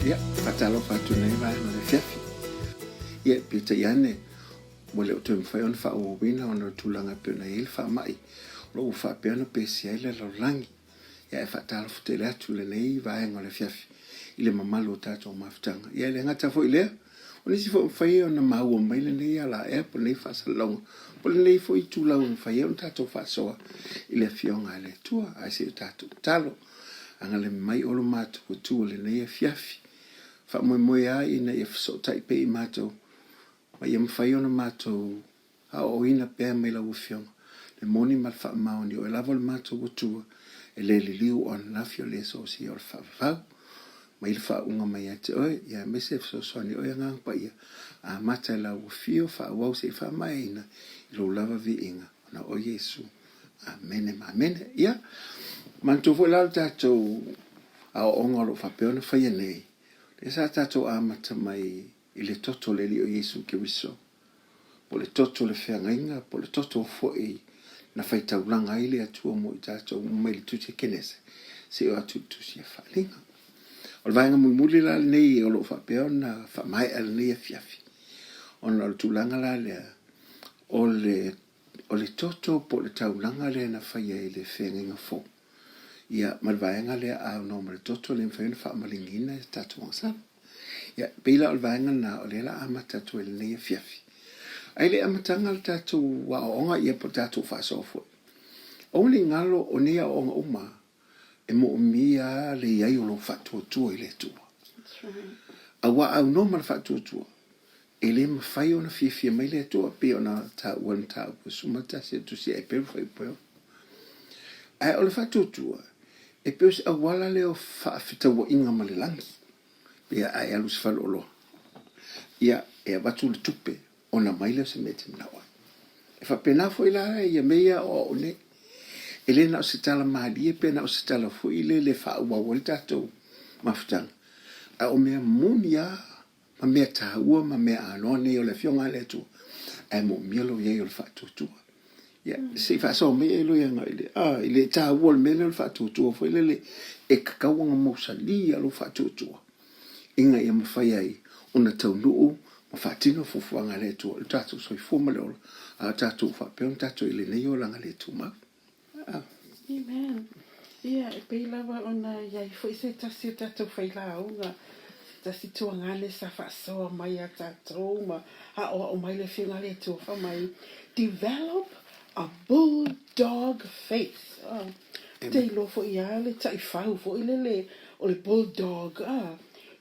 Ia, faatalofa atu i lenei vaega o le afiafi. Ia, peitai ane, ua le o toe mafai ona faaauauina ona o le tulaga e pei ona i ai le faamai o lo o ua faapea ona pesia ai le lalolagi. Ia, e faatalofa tele atu i lenei vaega o le afiafi i le mamalu o tatou mafutaga. Ia, e le gata foi i lea, o nisi foi ua mafai ona maua mai lenei alaea po o lenei faasalalauga po o lenei foi itulau e mafai ai ona tatou faasoa i le Afioga a le Atua. Ae se i o tatou tatalo, agalelei mai o lo matou Atua i lenei afiafi. Faamoemoe lava ina ia fesootai pea i matou ma ia mafai ona matou aoaoina pea mai lau Afioga le moni ma le faamaoni, o oe lava o le matou Atua e le liliu o ananafi o le aso o seia o le faavavau. Mai le faauuga mai ia te oe, ia aemaise e fesoasoani oe Agaga Paia, amata i lau afio faaauau seia faamaeaina i lou lava viiga ona o Iesu. Amene ma amene. Ia, manatua foi la le tatou aoaoga o lo o faapea ona faia nei, lea sa tatou amata mai i le toto o le Alii o Iesu Keriso, po o le toto o le feagaiga, po o le toto foi na faitaulaga ai le Atua mo i tatou mai le Tusi a Kenese seia oo atu i le Tusi a Faaliga. O le vaega mulimuli la lenei o lo o faapea ona faamaea lenei afiafi, ona o le tulaga la lea o le, o le toto po o le taulaga lea na faia i le feagaiga fou. Ia, ma le vaega lea a aunoa ma le toto le mafai ona faamaligiina e tatou agasala. Ia, pei la o le vaega lena o lea la amata atu ai lenei afiafi. Ae le amataga le tatou aoaoga ia po o le tatou faasoa foi. Aua ne i galo o nei aoaoga uma e moomia le i ai o lou faatuatua i le Atua. Aua a aunoa ma le faatuatua, E le mafai ona fiafia mai le Atua, pei ona taua i le mataupu 11 o le Tusi a Eperu Fuaiupu 6. Ae o le faatuatua, e pei o se auala lea o faafetauaiga ma le lagi. Pei a e alu i se faleoloa, ia, e avatu le tupe ona aumai lea o se mea e te manao ai. E faapena foi la ia mea ia o aoao nei. E le na o se tala malie pe na o se tala foi lele e faaauau ai le tatou mafutaga, a o mea moni lava ma mea taua ma mea anoa nei o le Afioga a le Atua, ae moomia lou i ai o le faatuatua. Ia, se i faasoa mai e Loiaga i le, ah, i le taua o le mea lea o le faatuatua foi lele e tatau ona mausali lou faatuatua ina ia mafai ai ona taunuu ma faatino fuafuaga a le Atua i lo tatou soifua ma le ola, a o tatou faapea ona tatou i lenei olaga le tumau. Amen. Ia, e pei lava ona i ai foi se tasi o tatou failauga, se tasi tuagane sa faasoa mai ia tatou ma aoao mai le Afioga a le Atua fai mai, Develop a bulldog faith. Oh, te iloa foi lava le taifau foi lele o le bulldog, ah,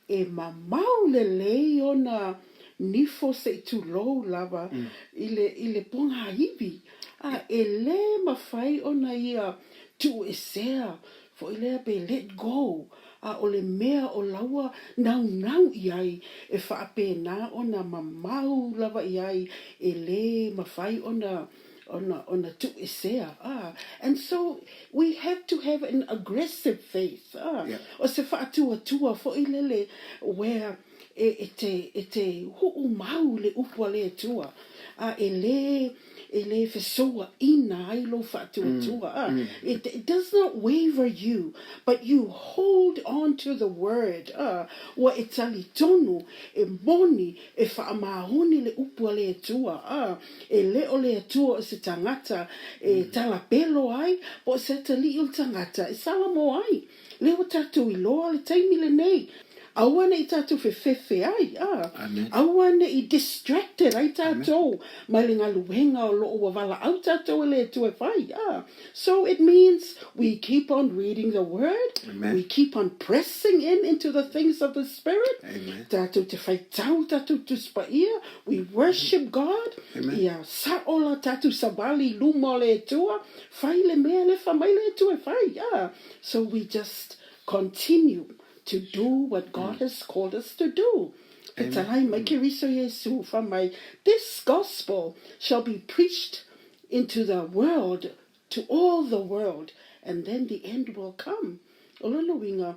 e mamao lelei ona nifo se i tulou lava i le, i le pogaivi. A e le mafai ona ia tuuesea foi lea pe let go, a o le mea o la ua naunau i ai e faapena ona mamau lava i ai e le mafai ona ona ona tuuesea a and so we have to have an aggressive faith a o se faatuatua foi lele where. E, e te, e te huu mau i le upu a le Atua, a e lē, e lē fesouaʻina ai lou faatuatua, a it, it does not waver you, but you hold on to the word, a ua e talitonu, e moni, e faamaoni le upu a le Atua, a e le o le Atua o se tagata e talapelo ai, po o se atalii o le tagata e salamo ai. Lea ua tatou iloa le taimi lenei. Aua ne i tatou fefefe ai, a. Amen. Aua ne i distracted ai tatou mai le galuega o lo o ua valaau tatou e le Atua e fai, a. So it means we keep on reading the word, Amen. we keep on pressing in into the things of the spirit, Amen. tatou te faitau tatou Tusi Paia, we worship God, Amen. ia sa'o la tatou savali i luma o le Atua, fai le mea le fai mai le Atua e fai, a. So we just continue to do what God has called us to do. Fetalai mai Keriso Iesu, fai mai, This gospel shall be preached into the world, to all the world, and then the end will come. O lona uiga,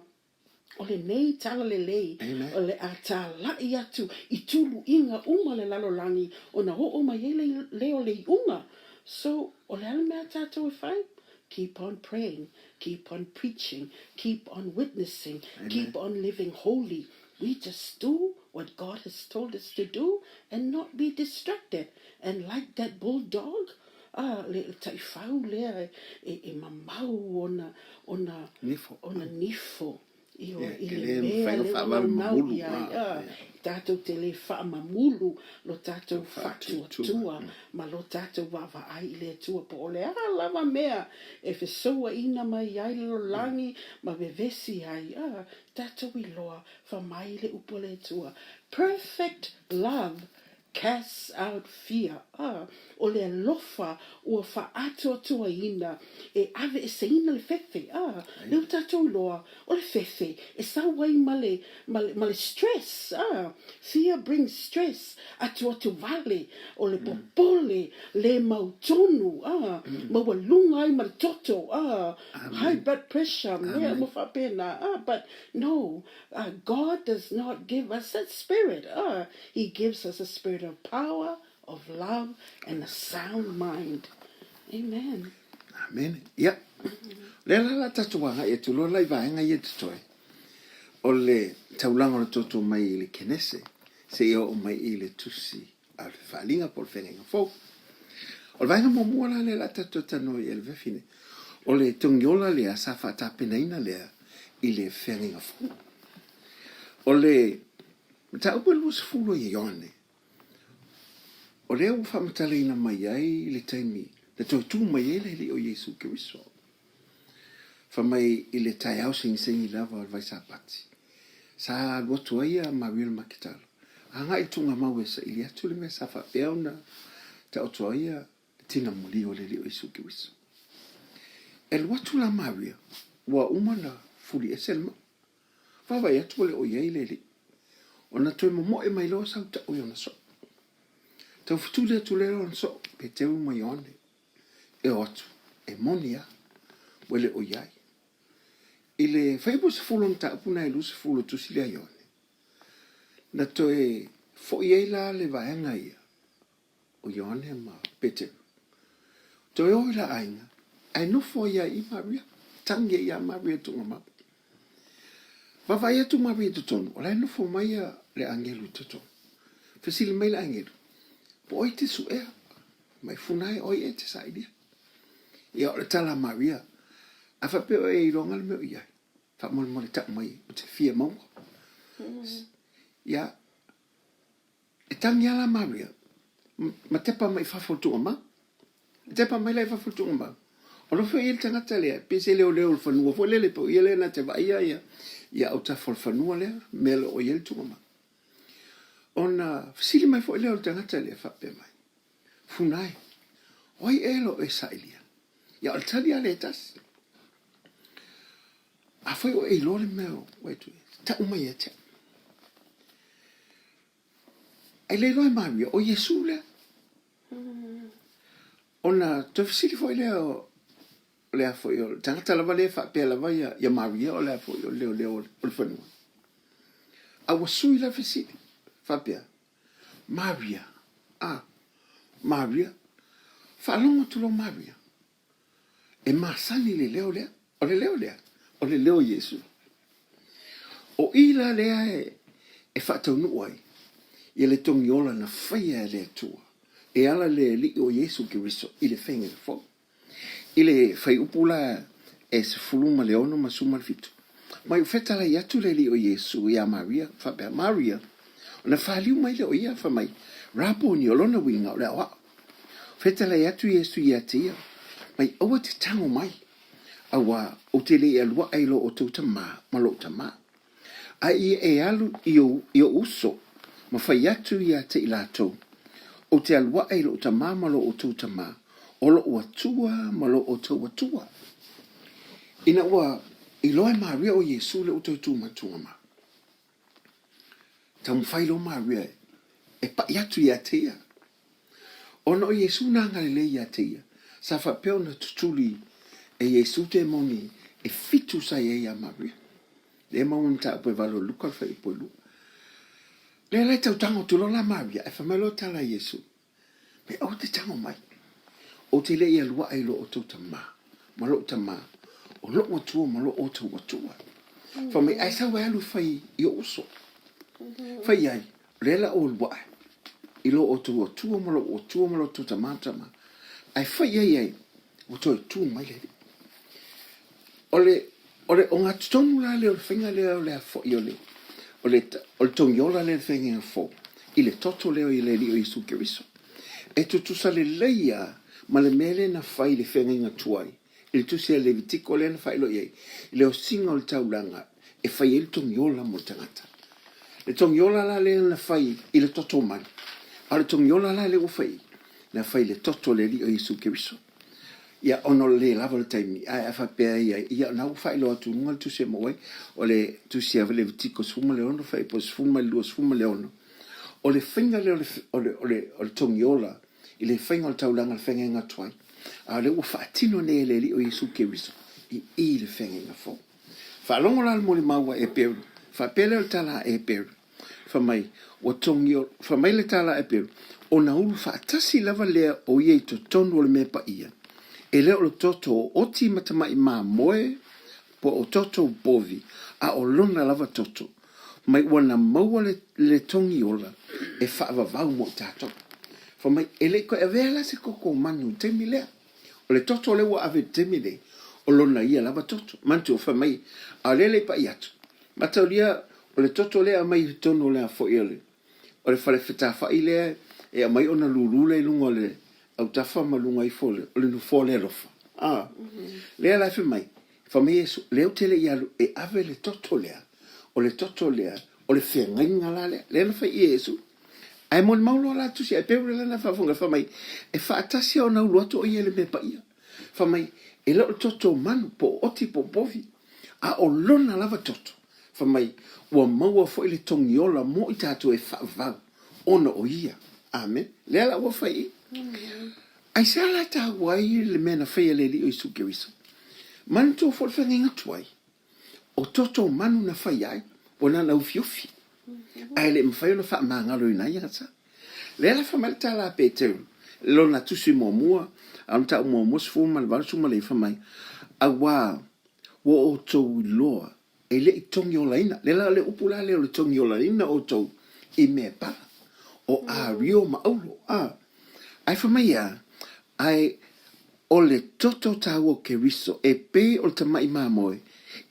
o lenei talalelei o le a tālaʻi atu i tuluiga uma le lalolagi ona oo mai ai lea o le iuga. So, o le a le mea a tatou e fai? Keep on praying, keep on preaching, keep on witnessing, keep on living holy. We just do what God has told us to do and not be distracted. And like that bulldog, ah, le taifau lea e mamau ona, ona, Nifo. ona nifo. Ioe, Yeah, i e le le mea mafai ona lea ua faavave naunau mamulu. i ai, Ah, ah, yeah. tatou te le faamamulu lo tatou Faatuatua. faatuatua ma lo tatou vaavaai i le Atua po o le a lava mea e fesouaina mai ai le lalolagi ma vevesi ai, ah, tatou iloa fa mai le upu a le Atua, Perfect love Casts out fear, ā, o le alofa ua faaatoatoaina e aveeseina le fefe, ā, lea ua tatou iloa, o le fefe e sau ai ma le, ma le, ma le stress, ā, fear brings stress, atuatu vale, o le popole, le mautonu, ā, maualuga ai ma le toto, ā, high blood pressure, mea uma faapena, ā, but no, God does not give us that spirit, ā, He gives us a spirit of power, of love and a sound mind. Amen. Amen. Ia. Lea la la tatou agai atu loa la i vaega ia totoe. O le taulaga o le toto mai i le Kenese seia oo mai i le tusi a le Faaaliga po o le Feagaiga Fou. O le vaega muamua la lea la tatou talanoa i ai le vefine, o le togiola lea sa faatapenaina lea i le Feagaiga Fou. O le Mataupu e 20 i Ioane, o lea ua faamatalaina mai ai le taimi na toe tu mai ai le Alii o Iesu Keriso. Fai mai i le taeao segisegi lava o le Vaisapati, sa alu atu ai a Maria le Maketala, agai i le tuugamau e saili atu le mea sa faapea ona taoto ai le tinamuli o le Alii o Iesu Keriso. E alu atu la Maria, ua uma ona fuli ese le maa. Vaavaai atu ua le o i ai le alii. Ona toe momoe mai loa sau tau i ona soo. Tau fetuli atu lea ona soo, Peteru ma Ioane, e o atu, e moni a, ua le o i ai. I le 90 o mataupu na e 20 o tusi lea Ioane, na toe foi ai la le vaega ia, o Ioane ma Peteru. Toe o i la aiga, ae nofo ai ia i Maria, tangi ai ia Maria i tuugamau. Vaavaai atu Maria i totonu, o la e nofo mai ia le agelu i totonu. Fesili mai le agelu, po o ai te suea? Mai funa e oi e te sailia. Ia o le tala a Maria, a faapea o e iloga le mea o i ai. Faamolemole tau mai ou te fia maua. Ia, E tangi ala Maria, ma tepa mai i fafo o le tuugamau. E tepa mai la i fafo o le tuugamau. O lo foi i le tagata lea, pe se leoleo o le fanua foi lele, pe o ia lea na te vaaia ia, ia autafa o le fanua lea, mea le o i ai le tuugamau. Ona fesili mai foi lea o le tagata lea faapea mai, Funa e, o ai ea lo e sailia? Ia o le tali lava lea e tasi. Afai o e iloa le mea ua e tui, tau mai ia te au. Ai le iloa e Maria, o Iesu lea. Ona toe fesili foi lea o lea foi o le tagata lava lea e faapea lava ia, ia Maria o lea foi o le leoleo o le fanua. A ua sui la fesili, faapea, Maria, a, Maria, faalogo atu loa Maria, e masani le leo lea, o le leo lea, o le leo o Iesu. O i la lea e faataunuu ai ia le togiola na faia e le Atua e ala le Alii o Iesu Keriso i le faiga fou. I le fuaiupu la e 16 ma 17, mai ua fetalai atu le Alii o Iesu iā Maria, faapea, Maria, ona faliu mai lea o ia, fai mai, Raponi, o lona uiga o le aoao. Fetalai atu Iesu ia te ia, mai aua te tago mai, auā ou te le i alu aʻe i lo outou tamā ma loʻu tamā. A ia e alu i ou, i oʻu uso, ma fai atu ia te i latou, Ou te alu aʻe i loʻu tamā ma lo outou tamā, o loʻu Atua ma lo outou Atua. Ina ua iloa e Maria o Iesu le ua toe tu matua ma. Taumafai loa Maria e paʻi atu ia te ia. Ona o Iesu na agalelei ia te ia, sa faapea ona tutuli e Iesu temoni e fitu sa i ai ia Maria. Lea e maua mataupu e valo o Luka le fuaiupu e lua. Lea la e tau tago atu loa la Maria, ae fai mai loa tala a Iesu, Me aua te tago mai, ou te le i alu aʻe i lo outou tamā, ma loʻu tamā, o loʻu Atua ma lo outou Atua. Fai mai, ae sau e alu e fai i ou uso. Fai ai, o lea la ua alu aʻe i lo outou Atua ma loʻu Atua ma lo outou tamā ma tamā. Ae fai ai ai, ua toe tu mai le Alii. O le, o le ogatotonu la lea o le faiga lea o le a foʻi o le, o le, o le togiola lea i le feagaiga fou, i le toto lea i le Alii o Iesu Keriso. E tutusa lelei lava ma le mea lea na fai i le feagaiga tuai, i le tusi a Levitiko lea na faailoa i ai, i le osiga o le taulaga e fai ai le togiola mo le tagata. Le togiola la lea na fai i le toto mai, a o le togiola la lea ua fai, na fai i le toto o le Alii o Iesu Keriso. Ia, ona o le lē lava o le taimi, ae a faapea ia, ia, na ua faailoa atu i luga le tusi e maua ai, o le tusi a Levitiko 16, fuaiupu 12, 16, o le faiga lea o le, o le, o le, o le togiola i le faiga o le taulaga i le feagaiga tuai, a o lea ua faatino nei e le Alii o Iesu Keriso i i le feagaiga fou. Faalogo la le molimau a Eperu, faapea lea o le tala a Eperu, Fai mai, ua togi, fai mai le tala a Eperu, ona ulu faatasi lava lea o ia i totonu o le mea paia, e le o le toto o oti ma tamaʻi mamoe po o toto povi, a o lona lava toto, mai ua na maua le, le togi ola e faavavau mo i tatou. Fai mai, e le i toe avea la se koko manu i le taimi lea. O le toto lea ua ave i le taimi nei, o lona ia lava toto. Manatua, fai mai, a o lea e le i paʻi atu. Mataulia, o le toto lea e aumai i totonu o le a foi o le, o le fale fetafaʻi lea e aumai ona lūlū lea i luga o le autafa ma luga ifo o le, o le nofoa o le alofa. A, lea la e fai mai, fai mai Iesu, lea ou te le i alu e ave le toto lea, o le toto lea, o le feagaiga la lea, lea na fai i e Iesu. Ae molimau loa la tusi a Eperu lea na faafofoga, fai mai, e faatasi ona ulu atu o ia i le mea paia. Fai mai, e le o le toto o manu, po o oti, po o povi, a o lona lava toto. Fai mai, ua maua foi le togiola mo i tatou e faavavau, ona o ia. Amen. Lea la ua fai i. Aisea la e taua ai le mea na faia e le Alii o Iesu Keriso? Manatua foi le feagaiga tuai, o toto o manu na fai ai, ua na ona ufiufi, ae le i mafai ona faamagaloina ai agata. Lea la fai mai le tala a Peteru, lona tusi muamua, a o le mataupu muamua 18 19 fai mai, Auā, ua outou iloa e le i togiolaina, lea la o le upu la lea o le togiolaina outou i mea pala, o ario ma auro, a. Ae fai mai a, ae o le toto taua o Keriso e pei o le tamaʻi mamoe,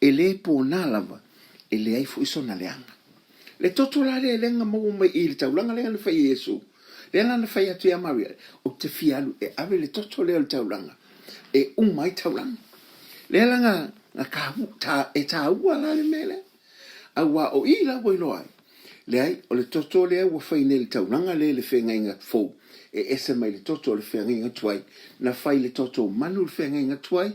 e lē pōnā lava, e leai foʻi sona leaga. Le toto la lea e leaga maua mai i le taulaga lea na fai e Iesu, lea la na fai atu iā Maria, ou te fia alu e ave le toto lea o le taulaga e uma ai taulaga. Lea la na, na tāu, tā, e tāua la le mea lea. Auā o i la ua iloa ai, leai, o le toto lea ua fai nei le taulaga lea i le feagaiga fou, e ese mai le toto o le feagaiga tuai, na fai le toto o manu le feagaiga tuai,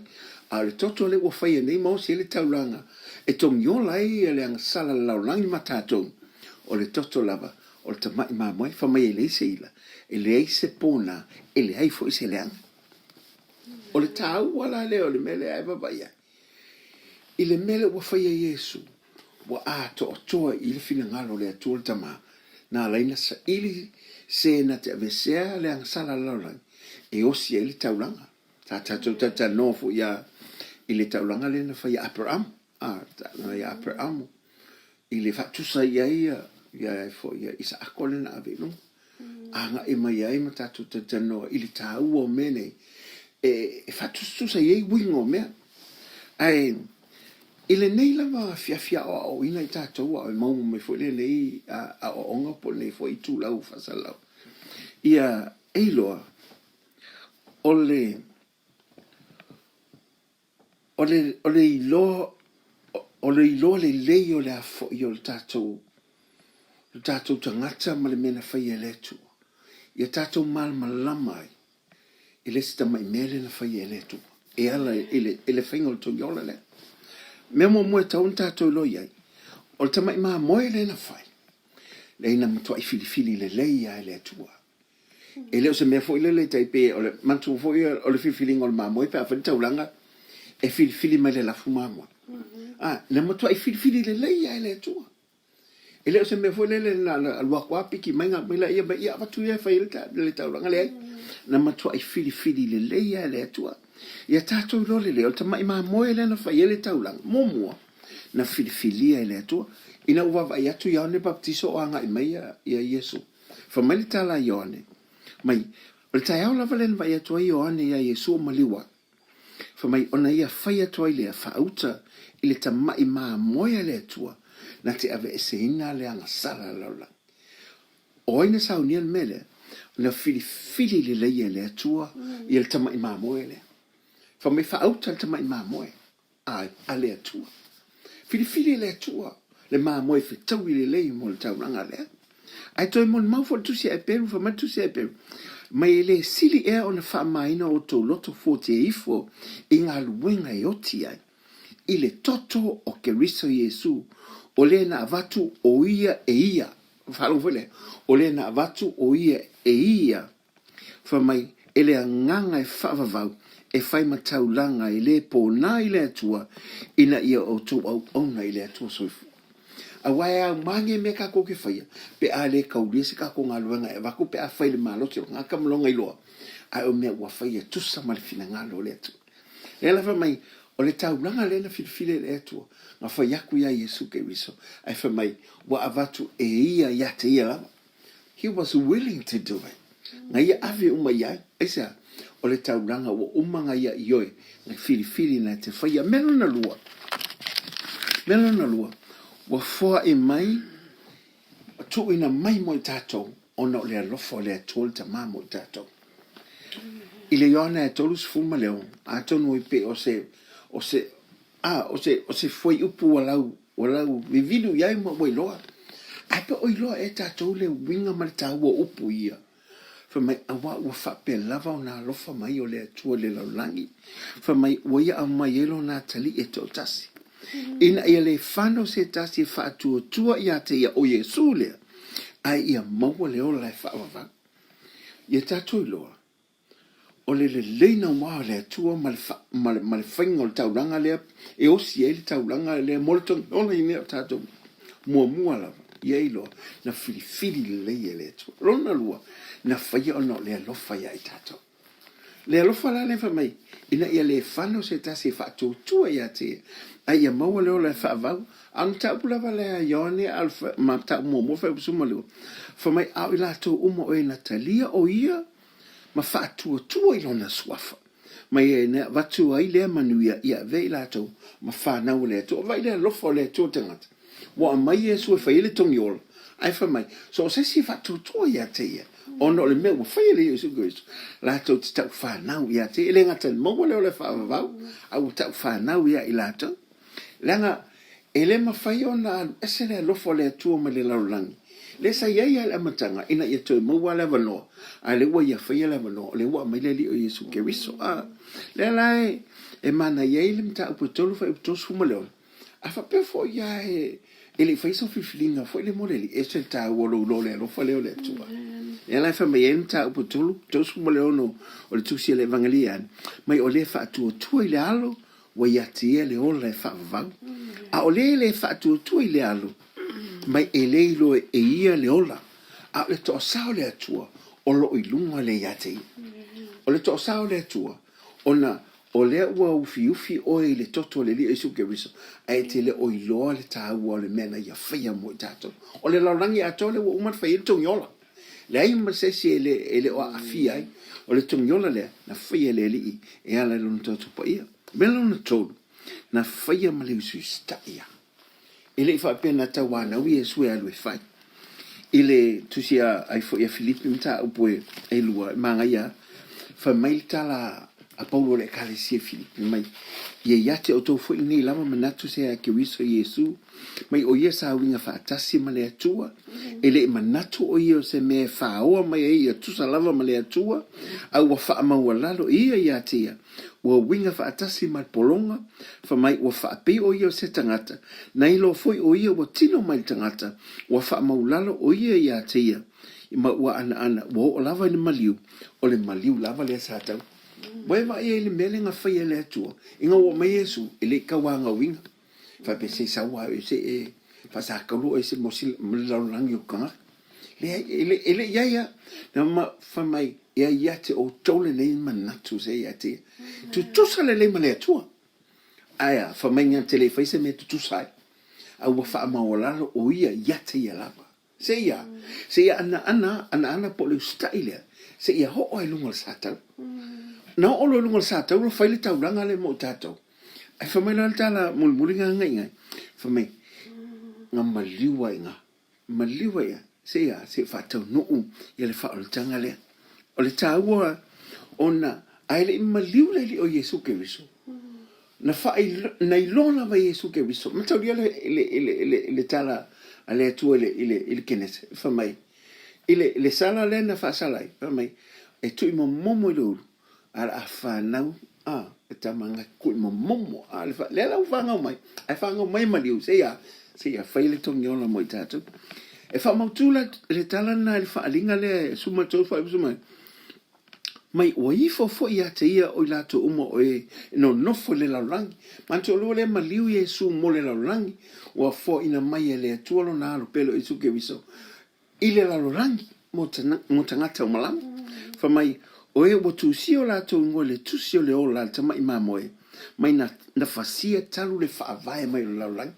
a o le toto lea ua faia nei ma osi ai le taulaga, e togiola ai le agasala le lalolagi ma tatou, o le toto lava o le tamaʻi mamoe, fai mai e leai se ila, e leai se pona, e leai foi se leaga. O le taua la lea o le mea lea e vaavaai ai, i le mea lea ua faia e Iesu, Ua atoatoa i le finagalo o le Atua le Tama, na ala ai na saili se na te aveesea le agasala a le lalolagi e osi ai le taulaga. Sa tatou talatalanoa foi ia i le taulaga lea na fai ia Aperamo, a, taulaga ia Aperamo, i le faatusa i ai ia, ia foi ia Isaako lea na ave i luga. Agai mai ai ma tatou talatalanoa i le taua o mea nei e faatusatusa i ai uiga o mea. Ae i lenei lava afiafi aoaoina i tatou a o e maua mai foi lenei aoaoga po o lenei foi itulau faasalalau, ia e iloa o le O le, o le iloa, o le iloa lelei o le a foi o le tatou, le tatou tagata ma le mea na faia e le Atua. Ia tatou malamalama ai i le isi tamai mea lea na faia e le Atua e ala i le, i le faiga o le togiola lea. Mea muamua e tatau ona tatou iloa i ai, o le tamai mamoe lea na fai, lea na matuai filifili lelei lava e le Atua. E le o se mea foi lele tai pei o le manatua foi o le filifiliga o le mamoe pe a fai le taulaga e filifili mai le lafu mamoe. A, na matuai filifili lelei lava e le Atua. E le o se mea foi lele na alu atu lava piki mai mai laia mai, ia avatu ia e fai ai le taulaga, leai. Na matuai filifili lelei lava e le Atua. Ia tatou iloa lelei, o le tamai mamoe lea na fai ai le taulaga, muamua, na filifilia e le Atua. Ina ua vaavaai atu Ioane Papatiso o agai mai ia Iesu, Fai mai le tala a Ioane, mai, O le taeao lava lea na vaai atu ai Ioane iā Iesu o maliu ai. Fai mai, ona ia fai atu ai lea faauta i le tamaʻi mamoe a le Atua na te aveeseina le agasala a le lalolagi. O ai na saunia le mea lea? Na filifili lelei e le Atua ia le tamaʻi mamoe lea. Fai mai, faauta le tamaʻi mamoe. a, a le Atua. Filifili e le Atua le mamoe fetaui lelei mo le taulaga lea. Ae toe molimau foi le Tusi a Eperu, fai mai le Tusi a Eperu, mai e le sili ea ona faamaina o outou loto fuatia ifo i galuega e oti ai, i le toto o Keriso Iesu, o le na avatu o ia e ia, faalogo foi lea, o le na avatu o ia e ia Fai mai, e le agaga e faavavau, e fai ma taulaga e le pōnā i le Atua, ina ia outou auauna i le Atua soifua. Aua e aumāge mea kākou ke faia, pe a le kaulia se kākou galuega e avatu pe a fai le malosi o le tagata ma lona iloa, ae o mea ua fai e tusa ma le finagalo o le Atua. Lea la fai mai, o le taulaga lea na filifili e le Atua, na fai atu iā Iesu Keriso, ae fai mai, ua avatu e ia iā te ia lava. He was willing to do it. Na ia ave uma i ai. Aisea? O le taulaga ua uma na ia ioe, na filifili na te faia. Mea lona lua, mea lona lua, ua foai mai, tuuina mai mo i tatou, ona o le alofa o le Atua le Tama mo i tatou. I le Ioane e 36, atonu e pei o se, o se, a, o se, o se fuaiupu ua lau, Ua lau vivilu i ai ma ua iloa. Ae pe o iloa ea tatou le uiga ma le taua o upu ia? Fai mai, Auā ua faapea lava ona alofa mai o le Atua i le lalolagi, fai mai, ua ia aumai ai lona atalii e toatasi, ina ia le fanau se tasi e faatuatua ia te ia, o Iesu lea, ae ia maua le ola e faavavau. Ia tatou iloa, O le lelei naumao o le Atua ma le, ma le, ma le faiga o le taulaga lea e osi ai le taulaga lea mo le togitogi i mea o tatou muamua lava, ia iloa, na filifili lelei e le Atua. Lona lua, na faia ona o le alofa ia i tatou. Le alofa la lea fai mai, ina ia le fano se tasi e faatuatua ia te ia, a ia maua le ola e faavau. A o le mataupu lava lea a Ioane a o le mataupu muamua fuaiupu 12, fai mai, a o i latou uma o e na talia o ia, ma faatuatua i lona suafa, ma ia ina avatu ai lea manuia ia avea i latou ma fanau a le Atua. Vaai le alofa o le Atua tagata, ua aumai Iesu e fai ai le togi ola, ae fai mai, so o se isi e faatuatua ia te ia, ona o le mea ua fai e le Iesu Keriso, latou te tau fanau ia te ia. E le gata i le maua le ola e faavavau, a ua tau fanau ia i latou. Leaga e le mafai ona alu ese le alofa o le Atua mai le lalolagi, lea sa i ai lava i le amataga, ina ia toe maua le avanoa, a o lea ua ia faia le avanoa, o lea ua aumai le Alii o Iesu Keriso. A, lea la e, e manaia ai le mataupu e 3 fuaiupu 36, a faapea foi lava e, e le i faia sau filifiliga foi lea mo le Alii, e ese le taua o lou iloa o le alofa lea o le Atua. Lea la e fai mai ai le mataupu e 3, 36 o le Tusi a le Evagelia, mai o lea e faatuatua i le Alo, Ua ia te ia le ola e faavavau. A o le e le faatuatua i le Alo, mai e le iloa e ia le ola, a o le toasa o le Atua o lo o i luga lea ia te ia. O le toasa o le Atua, ona o lea ua ufiufi oe i le toto o le Alii o Iesu Keriso, ae e te le o iloa le taua o le mea na Ia faia mo i tatou. O le lalolagi atoa lea ua uma ona fai ai le togiola. Leai ma se isi e le, e le o aafia ai. O le togiola lea na faia e le Alii e ala i Lona Toto Paia. O le mea lona tolu, na faia ma le usiusitaʻi ia. E le i faapea na tauanau Iesu e alu e fai. I le tusi a ai foi a Filipi mataupu e, e lua, e manaia, fai mai le tala a Paulo le Ekalesia i Filipi mai, Ia ia te outou foi lenei lava manatu se a Keriso Iesu, mai o ia sa uiga faatasi ma le Atua, e le i manatu o ia o se mea e faaoa mai ai ia tusa lava ma le Atua, a ua faamaualalo ia ia te ia, ua uiga faatasi ma le pologa, fai mai ua faapei o ia o se tagata, na iloa foi o ia ua tino mai le tagata, ua faamaulalo o ia ia te ia, ma ua anaana, ua oo lava i le maliu, o le maliu lava lea sa tau. Ua e vaai ai i le mea lea na faia e le Atua, ina ua aumai Iesu, e le i tauagauina. Faapea se i sau lava se i faasataulu oe mo le lalolagi o tagata. Leai, e le, e le i ai lava. Na ma, fai mai, e ai ia te outou lenei manatu se ia te ia. Tutusa lelei ma le Atua. Ae a, fai mai na te le i fai se mea tutusa ai. A ua faamaualalo o ia ia te ia lava. Se ia, se ia anaana, anaana po o le usitai lea, se ia oo ai i luga o le satauro. Na oo loa i luga o le satauro fai le taulaga lea mo i tatou. Ae fai mai loa le tala mulimuli na gaigai, fai mai, na maliu ai ina, maliu ai ina, se ia, se i faataunuu ia le faaolataga lea. O le taua ona, ae le i maliu le Alii o Iesu Keriso, Na whaai, na iloa lava e Iesu Keriso. Mataulia le, le, le, le, le tala a le Atua i le, i le, i le Kenese, fai mai, i le, le sala lea na faasala ai, fai mai, e tui momomo i le ulu, a o le a fanau, a, le tama na tui momomo, a, le, lea la ua fanau mai, ae fanau mai maliu, se ia, se ia fai le togiola mo i tatou. E faamautu la le tala lena i le faaaliga lea e suma tou fai mai, Mai ua ifo foi ia te ia o i latou uma o e nonofo i le lalolagi. Manatua lua lea maliu Iesu mo le lalolagi, ua foaina mai e le Atua lona Alo pele o Iesu Keriso i le lalolagi mo tagata uma lava. Fai mai, o e ua tusia o latou ingoa i le tusi o le ola a le tamaʻi mamoe, mai na, na fasia talu le faavae mai o le lalolagi.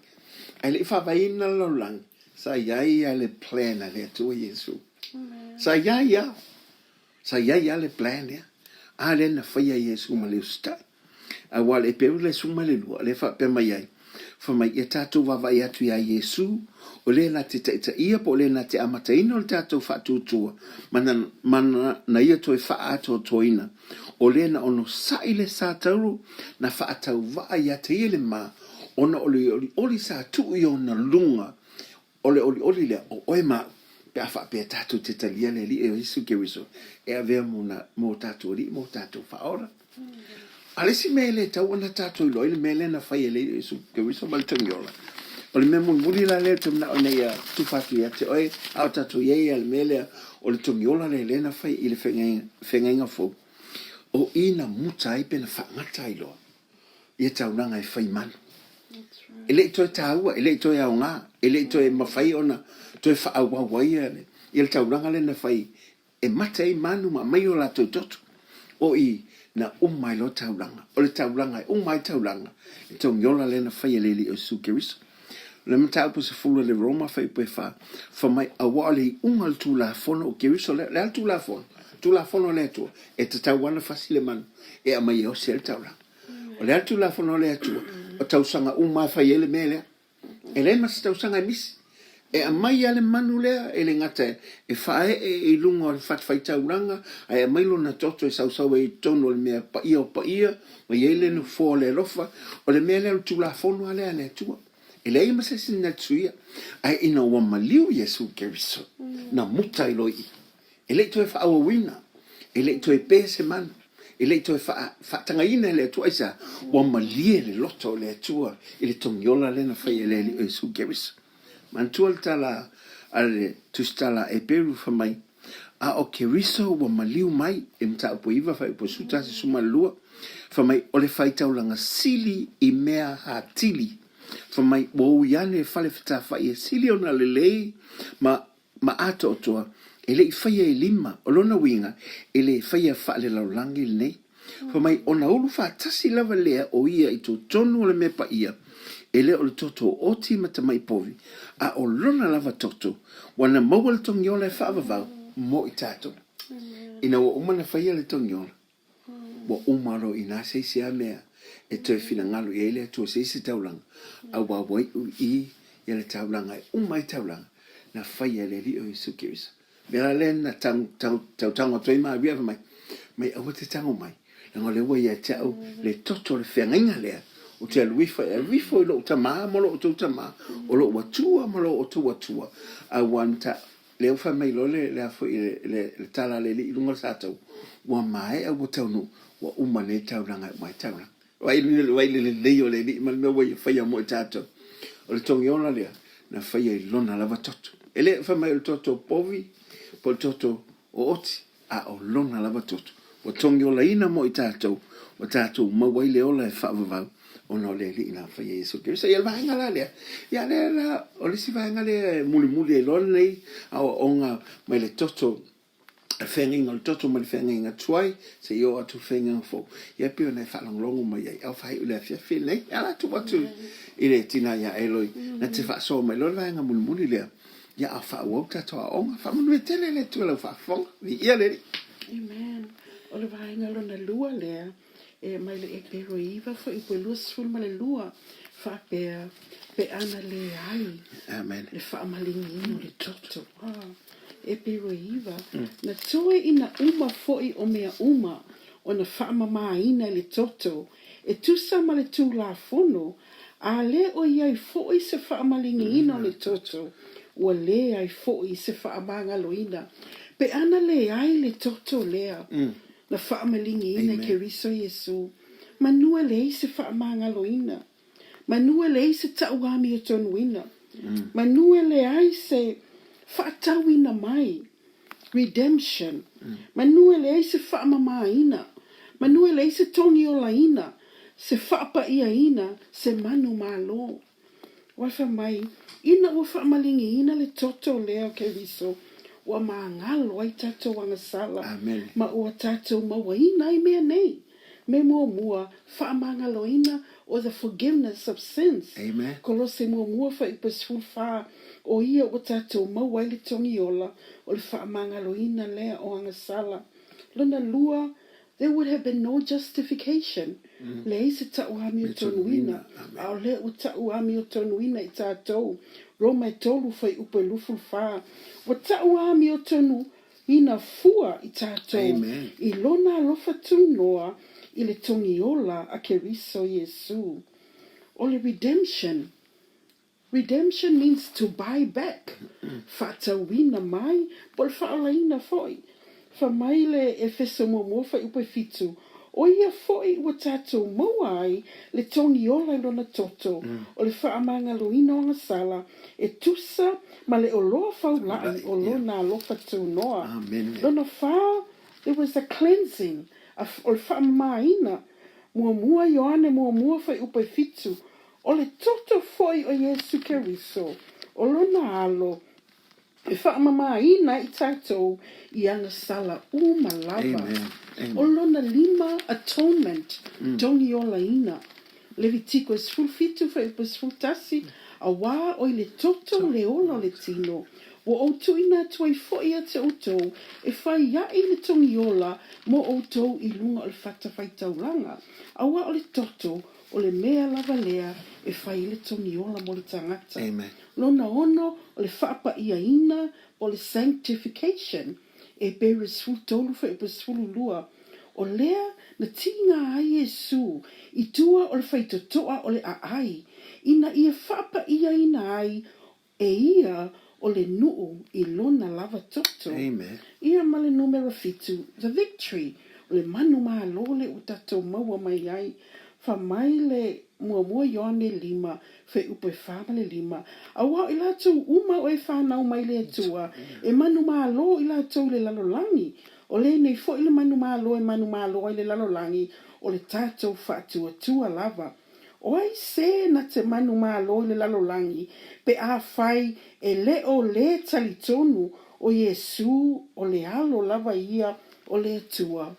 Ae le i faavaeina le lalolagi, sa i ai a le plan a le Atua Iesu. Sa i ai a. Sa i ai lava le plan lea. A lea na faia e Iesu ma le usitai. Aua o le Eperu le 12, lea e faapea mai ai, fai mai, ia tatou vaavaai atu iā Iesu, o le na te taitaia po o le na te amataina o le tatou faatuatua, ma na, ma na ia toe faaatoatoaina, o le na onosai le sa tauro, na faatauvaa ia te ia le ma, ona o le olioli sa tuu i ona luga, O le olioli lea, o oe ma au, pe a faapea tatou te talia le Alii o Iesu Keriso e avea mo, na, mo tatou Alii mo tatou Faaola. A le isi mea e le tau ona tatou iloa ai le mea lea na fai e le Iesu Keriso ma le togiola, o le mea mulimuli la lea ou te manao ina ia tufa atu ia te oe, a o tatou i ai le mea lea o le togiola lea lea na fai i le feagaiga fou, o i na muta ai pe na faagata ai loa ia taulaga e fai malu. E le i toe taua, e le i toe aoga, e le i toe mafai ona toe faaauau ai ia le, ia le taulaga lea na fai e mate ai manu ma aumai o latou toto. O i na uma ai loa taulaga. O le taulaga e uma ai taulaga, le togiola lea na fai e le Alii o Iesu Keriso. O le mataupu 10 a le Roma fuaiupu e 4, fai mai, Aua o le iuga o le Tulafono o Keriso lea, o le a le Tulafono? Tulafono a le Atua, e tatau lava ona fasi le manu e aumai e osi ai le taulaga. O le a le Tulafono a le Atua? O tausaga uma lava e fai ai le mea lea. E leai ma se tausaga e misi. E aumai lava le manu lea, e le gata e faaee i luga o le fatafaitaulaga, ae aumai lona toto e sausau ai i totonu o le mea paia o paia, ma i ai le nofoa o le alofa. O le mea lea o le Tulafono lava lea a le Atua. E leai ma se isi na te suia. Ae ina ua maliu Iesu Keriso, na muta ai loa i i. E le i toe faaauauina, e le i toe pe se manu, e le i toe faatagaina e le Atua. Aisea? Ua malie le loto o le Atua i le togiola lea na fai e le Alii o Iesu Keriso. Manatua le tala a le Tusitala a Eperu fai mai, A o Keriso ua maliu mai, i Mataupu 9 fuaiupu 11 12, fai mai, o le faitaulaga sili i mea atili. Fai mai, ua ui ane fale fetafai e sili ona lelei ma ma atoatoa, e le i faia i lima, o lona uiga, e le faia faalelalolagi lenei. Fai mai, ona ulu faatasi lava lea o ia i totonu o le mea paia, e le o le toto o oti ma tamai povi, a o lona lava toto, ua na maua le togiola e faavavau mo i tatou. Ina ua uma ona faia le togiola, Ua uma loa i ina se isi lava mea e toe finagalo i ai le Atua, se isi taulaga, aua ua iu i i le taulaga e uma ai taulaga na faia e le Alii o Iesu Keriso. O le mea la lea na tautago atu ai Maria fai mai, mai aua te tago mai, leaga o lea ua ia te au le toto o le feagaiga lea, ou te alu ifo e alu ifo i lou tama ma lo outou tama, o lou Atua ma lo outou Atua, aua na Lea ua fai mai loa le, le a foi, le, le, le tala a le Alii i luga o le sataua, ua maea, ua taunuu, ua uma nei taulaga e uma ai taulaga. Vaai le, vaai le lelei o le Alii ma le mea ua ia faia mo i tatou. O le togiola lea, na faia i lona lava toto. E le fai mai o le toto o povi, po o le toto o oti, a o lona lava toto ua togiolaina mo i tatou, ua tatou maua ai le ola e faavavau ona o le Alii na faia Iesu Keriso. Ia, o le vaega la lea, ia lea la, o le isi vaega lea e mulimuli ai loa lenei aoaoga mai le toto, le feagaiga o le toto mai le feagaiga tuai seia oo atu i le feagaiga fou. Ia pei ona e faalogologo mai ai, a o faaiu i le afiafi lenei, e ala atu atu i le tina ia Eloi, na te faasoa mai loa le vaega mulimuli lea. Ia a faaauau tatou aoaoga. Faamanuia tele le Atua i lau faafofoga. Viia le Alii. Amen. O le vaega lona lua lea, e mai le Epero 9 foi po 22, faapea, pe ana leai Amen. le faamaliniina o le toto. Ah, Epero 9, na toe ina uma foi o mea uma ona faamamaina i le toto, e tusa ma le Tulafono, A le o i ai foi se faamaligiina o le toto, ua leai foi se faamagaloina. Pe ana leai le toto lea na faamaligiina e Keriso Iesu, manu e leai se faamagaloina, manu e leai se tauamiotonuina, manu e leai se faatauina mai, redemption, manu e leai se faamamaina, manu e leai se togiolaina, se faapa'iaina, se manu malo. Ua fai mai, ina ua faamaligiina le toto lea o Keriso, ua magalo ai tatou agasala, ma ua tatou mauaina ai mea nei. Me muamua, faamagaloina or the forgiveness of sins. Amen. Kolose muamua fuaiupu e 14, O ia ua tatou maua ai le togi ola o le faamagaloina lea o agasala. Lona lua, there would have been no justification, leai se tauamiotonuina, a o lea ua tauamiotonuina i tatou. Roma e 3 fuaiupu e 24, Ua tauamiotonu Ina fua i tatou i Lona alofa tunoa i le togiola a Keriso Iesu. O le redemption, redemption means to buy back, faatauina mai po o le faaolaina foi. Fai mai le Efeso muamua fuaiupu e fitu, O ia foi ua tatou maua ai le togiola i Lona toto, o le faamagaloina o agasala, e tusa ma le oloa faula'i o Lona alofa tunoa. Lona fa, there was a cleansing, a, o le faamamaina, muamua Ioane muamua fuaiupu e fitu, o le toto foi o Iesu Keriso, o Lona Alo, E faamamaina ai tatou i agasala uma lava. O lona lima, atonement, togiolaina. Levitiko e 17 fuaiupu e 11, Auā o i le toto le ola o le tino, ua ou tuuina atu ai foi ia te outou e fai aʻe i le togiola mo outou i luga o le fatafaitaulaga, auā o le toto o le mea lava lea e fai ai le togiola mo le tagata. Lona ono o le faapa'iaina po o le sanctification, Ebere 13 fuaiupu 12, o lea na tiga ai Iesu i tua o le faitotoa o le aai, ina ia faapa'iaina ai e ia o le nuu i lona lava toto. Ia ma le numera fitu, the victory, o le manu malo lea ua tatou maua mai ai, fai mai le muamua Ioane lima, fuaiupu e fa ma le lima, Auā o i latou uma o e fanau mai le Atua, e manumalo i latou i le lalolagi, o lenei foi le manumalo e manumalo ai le lalolagi, o le tatou faatuatua lava. O ai se na te manumalo i le lalolagi pe afai e le o le talitonu o Iesu o le Alo lava ia o le Atua?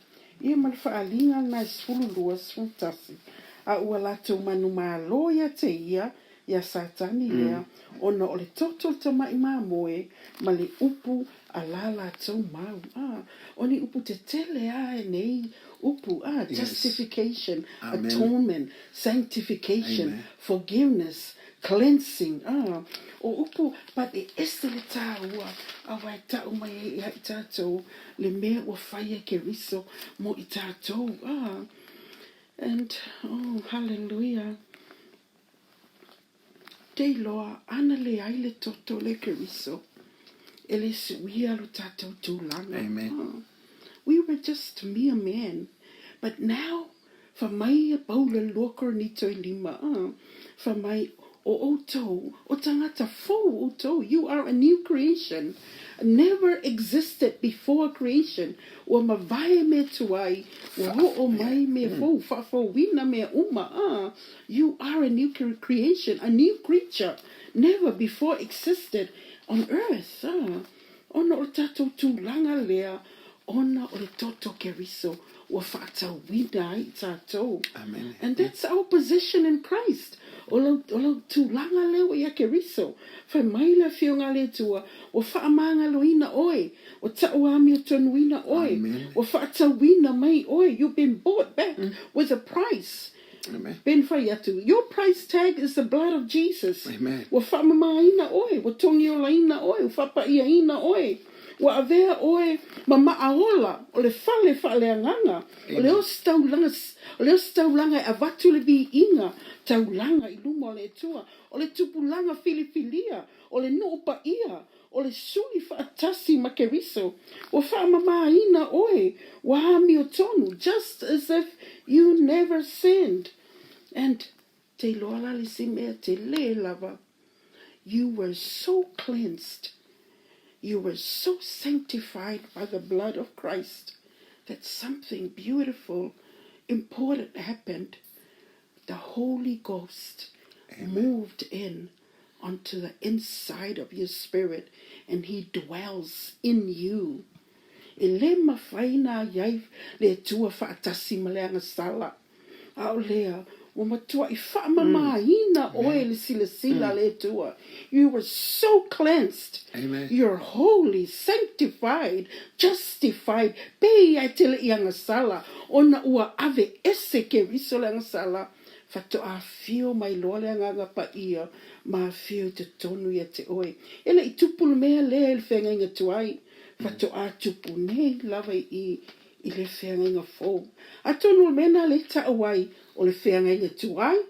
Ia ma le faaaliga lena e 12, 11, A ua latou manumalo ia te ia, iā Satani lea, ona o le toto o le tamaʻi mamoe ma le upu a la latou mau. A, o ni upu tetele a e nei upu, a, justification, atonement, sanctification, forgiveness, cleansing, a, o upu, but e ese le tāua aua e taʻu mai ai ia i tatou le mea ua fai e Keriso mo i tatou, a, and, oh, hallelujah. Te iloa ana leai le toto le Keriso e le suia lo tatou tulaga. Amen. We were just mere men, but now fa mai a Paula i le lua Korinito e lima, fa mai, O outou, o tagata fou outou, you are a new creation, never existed before creation, ua mavae mea tuai, ua oo mai mea fou, faafouina mea uma, You are a new creation, a new creature, never before existed on earth. Ona o le tatou tulaga lea, ona o le toto Keriso ua faatauina ai i tatou. Amen. And that's our position in Christ. O lau, o lau tulaga lea ua ia Keriso. Fai mai le Afioga a le Atua, ua faamagaloina oe, ua tauamiotonuina oe, Amen. ua faatauina mai oe. You've been bought back with a price. Amen. Ben fai atu, Your price tag is the blood of Jesus. Amen. Ua faamamaina oe, ua togiolaina oe, ua faapa'iaina oe. Ua avea oe ma maaola o le fale faaleagaga, o le ositaulaga, o le ositaulaga e avatu le viiga taulaga i luma o le Atua, o le tupulaga filifilia, o le nuu paia, O le sui faatasi ma Keriso, ua faamamaina oe, ua amiotonu, just as if you never sinned. And te iloa la le isi mea tele lava, you were so cleansed, you were so sanctified by the blood of Christ that something beautiful, important happened. The Holy Ghost moved in onto the inside of your spirit and he dwells in you. E le mafai na iai le Atua faatasi ma le agasala. A o lea, ua matuaʻi faamamaina oe i le silasila a le Atua. You were so cleansed. Amen. You're holy, sanctified, justified, pei e te le i agasala, ona ua ave ese Keriso le agasala, Faatoa afio mai loa le Agaga Paia ma afio i totonu ia te oe. E le i tupu le mea lea i le feagaiga tuai, faatoa tupu nei lava i i i le feagaiga fou. Atonu o le mea na lea i taʻu ai o le feagaiga tuai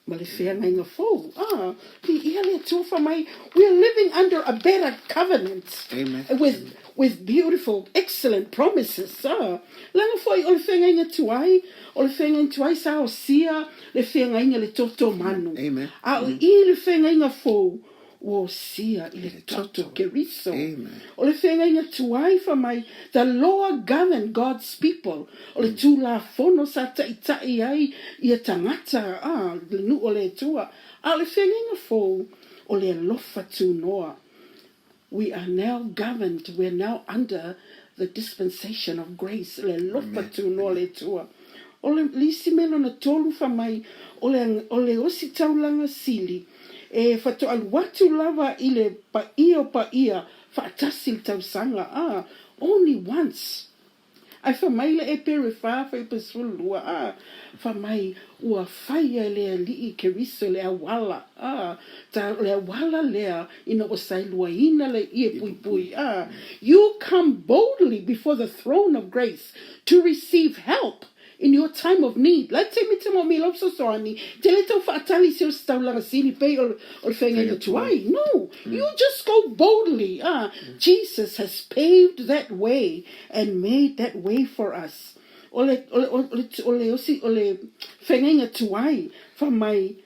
ma le feagaiga fou. Ah, viia le Atua fai mai, we are living under a better covenant Amen. with with beautiful, excellent promises. Ah, leaga foi o le feagaiga tuai, o le feagaiga tuai sa osia le feagaiga i le toto manu. Amen. A o i le feagaiga fou, ua osia i le toto Keriso. Amen. O le feagaiga tuai fai mai, the law governed God's people. O le Tulafono sa taʻitaʻi ai ia tagata, ah, le nuu o le Atua. A o le feagaiga fou, o le alofa tunoa. We are now governed, we are now under the dispensation of grace, le alofa tunoa o le Atua. O le isi mea lona tolu fai mai, o le, o le ositaulaga sili, e faatoalu atu lava i le paia o paia faatasi i le tausaga, a, only once. Ae fai mai le Epere fa fuaiupu 12, a, fai mai, ua faia e le Alii Keriso le auala, a, ta, o le auala lea ina ua saeluaina le ie puipui, a, you come boldly before the throne of grace to receive help in your time of need. La te mi te mo mi lau fesoasoani, te le tau faatali se o se taulaga sili pei o, o le feagaiga tuai. No, you just go boldly. Ah, Jesus has paved that way and made that way for us. O le, o le, o le, o le, osi, o le feagaiga tuai, fai mai,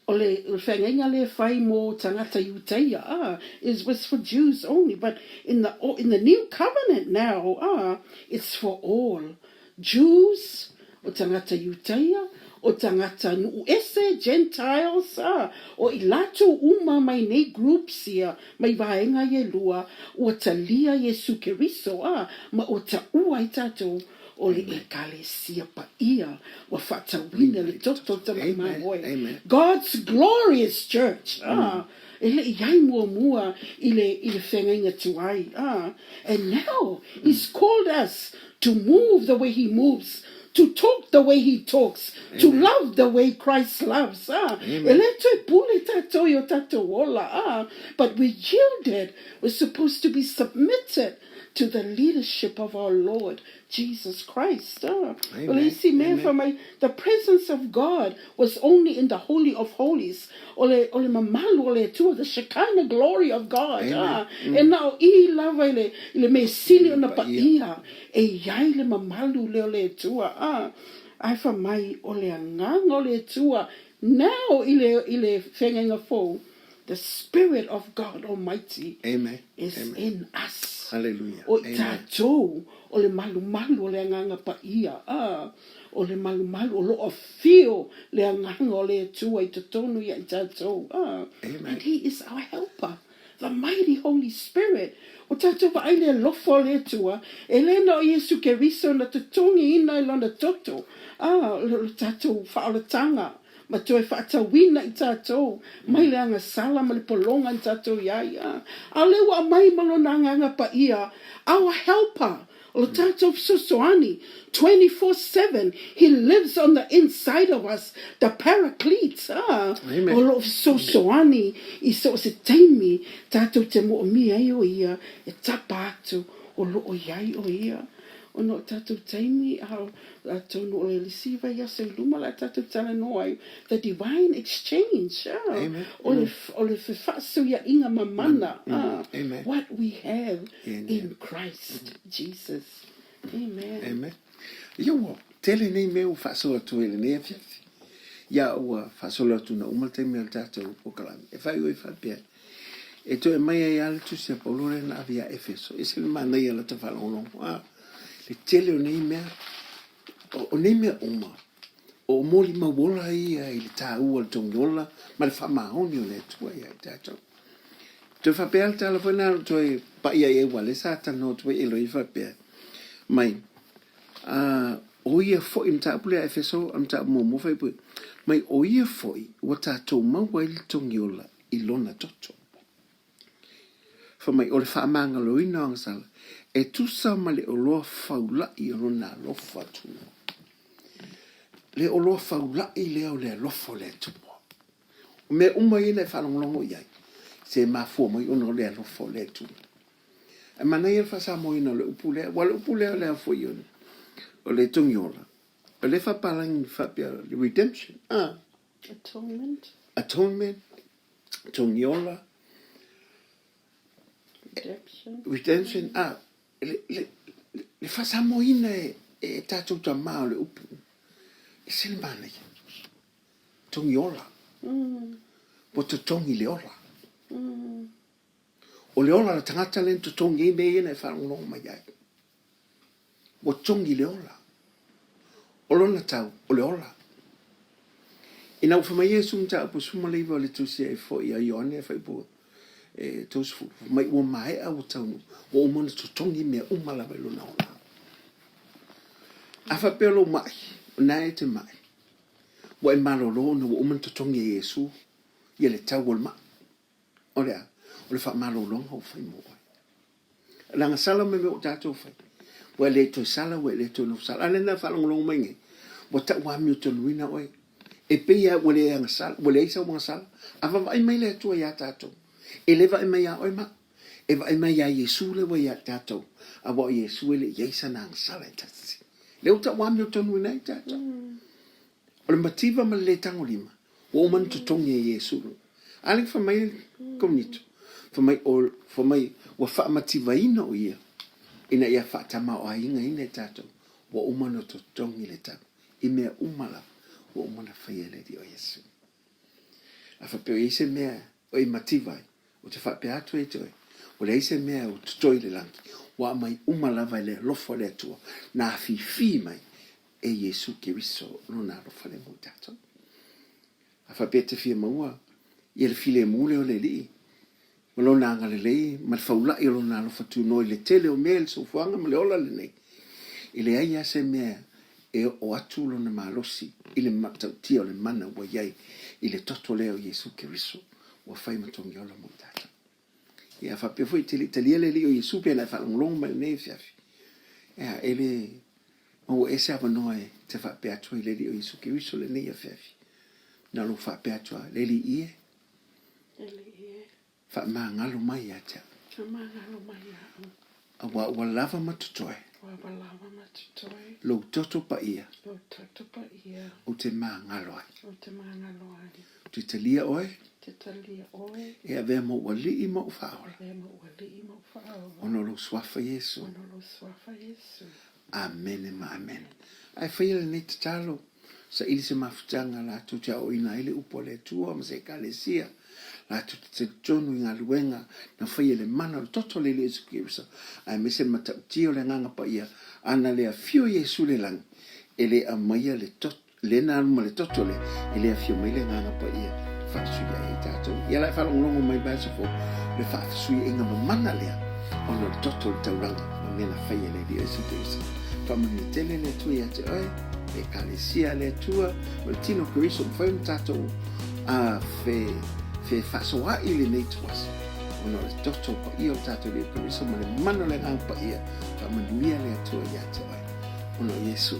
O le feagaiga lea e fai mō tagata Iutaia, ā, is was for Jews only, but in the in the new covenant now, ā, it's for all. Jews, o tagata Iutaia, o tagatanuu ese, Gentiles, a, o i latou uma mai nei groups ia, mai vaega ia e lua, ua talia Iesu Keriso, a, ma ua taua ai tatou o le Ekalesia paia ua faatauina le toto o le Tamai Mamoe. God's glorious church, a, e le i ai muamua i le, i le feagaiga tuai, a, and now he's called us to move the way he moves, to talk the way he talks, to love the way Christ loves, a, e le toe pule tatou i o tatou ola, a, but we're yielded, we're supposed to be submitted to the leadership of our Lord Jesus Christ. Ah. O le isi mea fai mai, the presence of God was only in the Holy of Holies. O le, o le mamalu o le Atua, the Shekinah glory of God. Ah. E na o i lava i le, i le mea sili ona paia e i ai le mamalu lea o le Atua. Ah. Ae fai mai, o le agaga o le Atua now i le, i le feagaiga fou, The Spirit of God Almighty Amen. is Amen. in us. Hallelujah. O i tatou, o le malumalu o le Agaga Paia, a, o le malumalu o lo o afio le Agaga o le Atua i totonu ia i tatou. A, Amen. and He is our helper, the mighty Holy Spirit. O tatou vaai le alofa o le Atua, e le na o Iesu Keriso na totogiina i Lona toto, a, o le tatou faaolataga, Ma toe faatauina i tatou mai le agasala ma le pologa na tatou i ai. A o lea ua aumai ma Lona Agaga Paia, our Helper, o lo tatou fesoasoani, 24/7, He lives on the inside of us, the Paraclete, a, o lo o fesoasoani i so o se taimi tatou te moomia ai o Ia e tapa atu o lo o i ai o Ia. Ona o tatou taimi, a Atonu o le isi vaiaso i luma la tatou talanoa ai, the divine exchange, Amen. o le, o le fefaasuiaiga mamana, Amen. what we have in Christ Jesus. Amen. Amen. Ia ua tele nei mea ua faasolo atu ai i lenei afiafi. Ia ua faasolo atu na uma le taimi o le tatou polokalame. E faaiu ai faapea, e toe aumai ai lava le tusi a Paulo lea na ave ia Efeso. E ese le manaia o lata faalogologo. Ah, le tele o nei mea, o nei mea uma, o molimau ola ia i le taua o le togiola ma le faamaoni o le Atua ia i tatou. Toe faapea le tala foi na toe paia i ai ua le sa talanoa atu ai Eloi faapea mai, a o ia foi mataupu lea Efeso a mataupu muamua faipue mai o ia foi ua tatou maua ai le togiola i lona toto. Fai mai, o le faamagaloina o agasala, e tusa ma le oloa faula'i o lona alofa tunoa. Le oloa faula'i lea o le alofa o le Atua. O mea uma ia na e faalogologo i ai, se mafua mai ona o le alofa o le Atua. E manaia le faasamoaina o le upu lea, aua o le upu lea o le a foi o le togiola, o le faapalagi faapea le redemption. Ah. Atonement. Atonement, togiola, Redemption. Redemption, ah, le, le, le faasamoaina e, e tatou tamā o le upu, e se le manaia. Togiola. Ua totogi le ola. O le ola o le tagata lea na totogi ai mea ia na e faalogologo mai ai. Ua togi le ola. O lona tau, o le ola. Ina ua fai mai Iesu mataupu 19 o le tusi ai foi a Ioane e faipua e 30, fai mai ua maea ua taunuu, ua uma ona totogi mea uma lava i lona ola. A faapea lou mai, o na e te mai, ua e malolo ona ua uma ona totogi e Iesu ia le tau o le mai. O le a? O le faamalologa ua fai mo oe. Leaga sala mai mea ua tatou fai. Ua e le toe sala, ua e le toe nofo sala. A lea na faalogologo mai nei, ua tau amiotonuina oe. E pei lava ua le agasala, ua leai sau agasala. A vavaai mai le Atua iā tatou, e le vaai mai iā oe ma au. E vaai mai iā Iesu lea ua iā tatou, aua o Iesu e le i ai sana agasala e tasi. Lea ua tau amiotonuina ai tatou. O le mativa ma le le tagolima, ua uma ona totogi e Iesu. A lea fai mai Korinito, fai mai, o, fai mai, ua faamativaina o ia, ina ia faatamaoaigaina e tatou, ua uma ona totogi le tau, i mea uma lava, ua uma ona faia e le Alii o Iesu. A faapea o i ai se mea o e mativa ai, ou te faapea atu ia te oe, ua leai se mea o totoe i le lagi, ua aumai uma lava e le alofa o le Atua, na afifi mai. e Iesu Keriso lona alofa lea mo i tatou. A faapea e te fia maua ia le filemu lea o le Alii ma lona agalelei ma le faulai o lona alofa tunoa i le tele o mea i le soifuaga ma le ola lenei, e leai lava se mea e oo atu lona malosi i le matautia o le mana ua i ai i le toto lea o Iesu Keriso ua fai ma togiola mo i tatou. Ia, a faapea foi e te le i talia le Alii o Iesu pe na e faalogologo mai i lenei afiafi, ia, e le maua ea se avanoa e te faapea atu ai i le Alii o Iesu Keriso lenei afiafi. Na o lou faapea atu lava, Le Alii e, Le Alii e. Faamagalo mai ia te au. Faamagalo mai ia au. Aua ua lava ma totoe. Ua lava ma totoe. Lou toto paia. Lou toto paia. Ou te magalo ai. Ou te magalo ai. Ou te talia oe. Te talia oe. E avea mou alii ma ou faaola. Avea mou alii ma ou faaola. Ona o lou suafa Iesu. Ona o lou suafa Iesu. Amene ma amene. Ae faia lenei tatalo, saili se mafutaga latou te aoaoina ai le upu a le Atua ma se Ekalesia, latou te talitonu i galuega na faia i le mana o le toto o le Alii Iesu Keriso, aemaise le matautia o le Agaga Paia, ana le afio Iesu i le lagi, e le aumaia le toto, Lea na alu ma le toto lea, e le afio mai le Agaga Paia e faafesuiai ai tatou. Ia la e faalogologo mai le vaiaso fou, le faafesuiaiga mamana lea ona o le toto o le taulaga ma mea na faia e le Alii Iesu Keriso. Faamanuia tele le Atua ia te oe, le Ekalesia a le Atua, ma le tino o Keriso, mafai ona tatou a fe, fe faasoa'i lenei ituaso ona o le toto paia o le tatou Alii Keriso ma le mana o le Agaga Paia. Faamanuia le Atua ia te oe ona o Iesu.